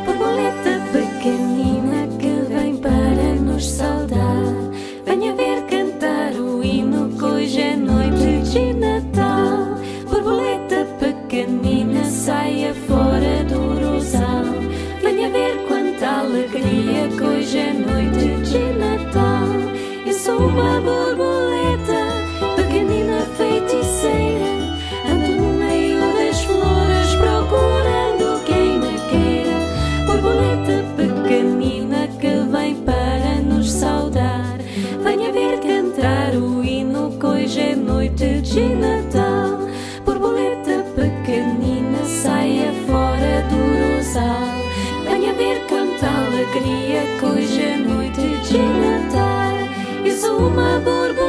Borboleta pequenina que vem para nos saudar. Venha ver cantar o hino que hoje é noite de Natal. Borboleta pequenina, saia fora do rosal. Venha ver quanta alegria que hoje é noite de Natal. Eu sou uma borboleta pequenina feiticeira. Ando no meio das flores procurando quem me queira. Borboleta pequenina que vem para nos saudar. Venha ver cantar o hino que hoje é noite de Natal. Borboleta pequenina, saia fora do rosal. Venha ver quanta alegria que hoje é noite de Natal. Eu sou uma borboleta.